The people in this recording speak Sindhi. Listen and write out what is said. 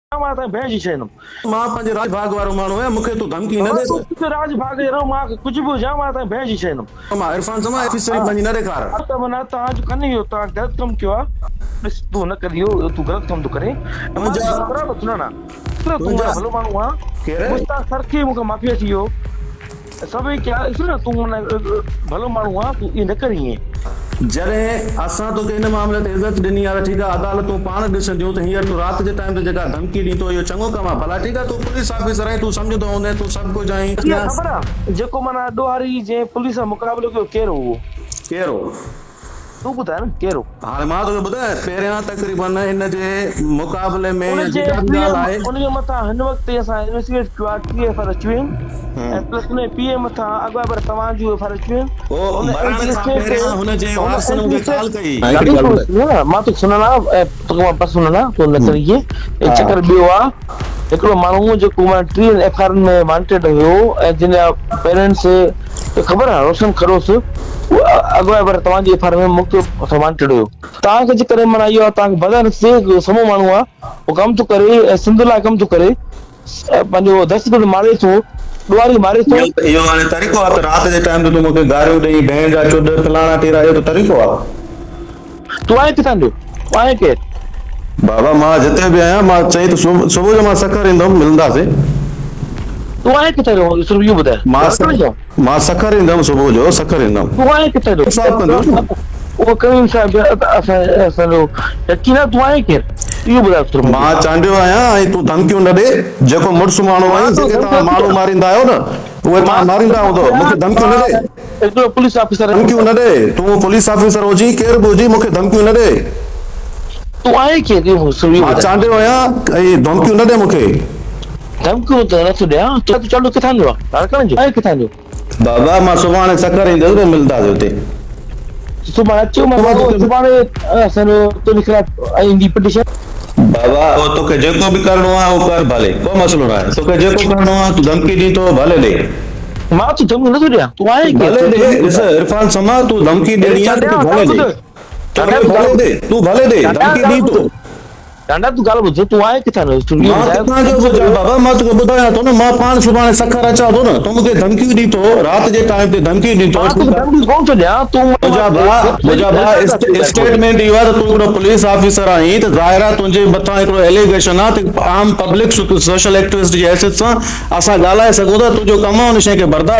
مان تنهنجي ڀيڻ جي ڇڏيندم. مان پنهنجي راڄ ڀاڳ وارو ماڻهو آهيان، مون کي تون ڌمڪي نه بابا ڏي. تون ڪجهه راڄ ڀاڳ جو نه مان ڪجهه به هجان مان تنهنجي ڀيڻ جي ڇڏيندم. مان عرفان سمان آفيسري پنهنجي نه ڏيکار. ته معنيٰ توهان جو ڪن اهو توهان غلط ڪم ڪيو آهي ڏس تون نه ڪر اهو تون غلط ڪم ٿو ڪرين ۽ مان تنهنجا برابر ٿو نه نه تون تنهنجا معنيٰ ڀلو ماڻهو آهين ڪير؟ مشتاق سرڪي مون کان معافي وٺي ويو. سڀئي ڪيا ڏس نه تون معنيٰ ڀلو ماڻهو آن تون ائين نه ڪر ائين. جڏهن اسان توکي ان معاملي تي عزت ڏني آ ته ٺيڪ آ عدالتون پاڻ ڏسنديون ته هينئر تون رات جي ٽائيم تي جيڪا ڌمڪي ڏين ٿو اهو چڱو ڪم آ ڀلا ٺيڪ آ تون پوليس آفيسر آهين تون سمجهندو هوندين تون سڀ ڪجهه آهين. اها خبر آ جيڪو معنيٰ ڏوهاري جنهن پوليس سان مقابلو ڪيو ڪير هو اهو؟ ڪير هو؟ تون ٻڌاء نه ڪير هو؟ هاڻي مان توکي ٻڌايان پهريان تقريبن ان جي مقابلي ۾ ان يا جي جيڪا به پيء ڳالهه آهي. ان جي مٿان هن وقت تائين اسان انويسٽيگيٽ ڪيو آهي ٽي ايف آر اچي ويون آهن ۽ پلس ان جي پيء مٿان اڳ پر توهان جون ايف آر اچي ويون هو آهن ان مرڻ ايل جي کان اسٽيٽ تي پهريان هن جي ان وارثن ايل مون جي کي اسٽيٽ ڪال ڪئي. دادو تون سن نه مان توکي سنان ۽ توکي مان بس سنان تون نه ڪر ائين هي چڪر ٻيو آهي هڪڙو ماڻهو جيڪو معنيٰ ٽيهن ايف آرن ۾ وانٽيڊ هيو ۽ جنهن جا پيرنٽس توکي خبر آهي روشن خروس اهو اڳواڻي پر توهان جي ايف آر ۾ مختلف وانٽيڊ هيو. توهان کي جيڪڏهن معنيٰ اهو آهي توهان کي بدن سي سمو ماڻهو آهي اهو ڪم ٿو ڪري ۽ سنڌ لاء ڪم ٿو ڪري پنهنجو دهشتگرد ماري ٿو ڏوهاري ماري ٿو. اهو هاڻي طريقو آهي ته رات جي ٽائيم تي تون مون کي گاريون ڏئين ڀيڻ جا چڏ فلاڻا ٽيرا اهو ته طريقو آهي. تون آهين ڪٿان جو؟ تون آهين ڪير؟ بابا مان جتي به آهيان مان چئين ته صبح جو مان سکر ايندم ملنداسين. تون آهين ڪٿان جو صرف اهو ٻڌاء. لاڙڪاڻي جو؟ مان سکر ايندم صبح جو سکر ايندم. تون آهين ڪٿان جو؟ انصاف ڪندو نه. اهو ڪريم صاحب اسان اسان جو يقين آهي تون آهين ڪير؟ اهو ٻڌاء صرف مون کي. مان چانڊيو آهيان ۽ تون ڌمڪيون نه ڏي جيڪو مڙس ماڻهو مان آهين تو جيڪي ڌمڪي توهان ماڻهو ماريندا آهيو نه اهي توهان مان ماريندا هوندو مون کي ڌمڪيون نه ڏي. هڪڙو پوليس آفيسر ڌمڪيون نه ڏي تون پوليس آفيسر هجين ڪير به هجين مون کي ڌمڪيون نه ڏي. تون آهين ڪير اهو صرف اهو مان ٻڌاء. چانڊيو آهيان ۽ ڌمڪيون نه ڏي مون کي. ڌمڪيون ته نه ٿو ڏيان تون چانڊيو ڪٿان جو آهين لاڙڪاڻي جو آهين ڪٿان جو. بابا مان سڀاڻي سکر ايندس پوء ملنداسين اتي. سڀاڻي اچو مان سڀاڻي اسان جو تنهنجي خلاف ايندي پٽيشن. بابا پوء توکي جيڪو به ڪرڻو آهي اهو ڪر ڀلي ڪو مسئلو ناهي توکي جيڪو ڪرڻو آهي تون ڌمڪي ڏين ٿو ڀلي ڏي. مان تو ڌمڪي نٿو ڏيان تون آهين ڪير ڀلي ڏي ڏس عرفان سما تون ڌمڪي ڏيڻي آهي توکي ڀلي ڏي توکي ڀلي ڏي تون ڀلي ڏي ڌمڪي ڏين ٿو. ٽانڊا تون ڳالهه ٻڌ تون آهين ڪٿان جو تون اهو مان ٻڌاء ڪٿان جو به هجان بابا مان توکي ٻڌايان ٿو نه مان پاڻ سڀاڻي سکر اچان ٿو نه تون مونکي ڌمڪيون ڏين ٿو رات جي ٽائيم تي ڌمڪيون ڏين ٿو مان توکي ڌمڪيون ڪونه ٿو ڏيان تون منهنجا ڀاء منهنجا ڀاء اسٽيٽمينٽ اهو آهي ته تون هڪڙو پوليس آفيسر آهين ته ظاهر آهي تنهنجي مٿان هڪڙو ايليگيشن آهي ته عام پبلڪ سوشل ايڪٽوسٽ جي حيثيت سان اسان ڳالهائي سگهون ٿا تنهنجو ڪم آهي ان شيء کي برداشت.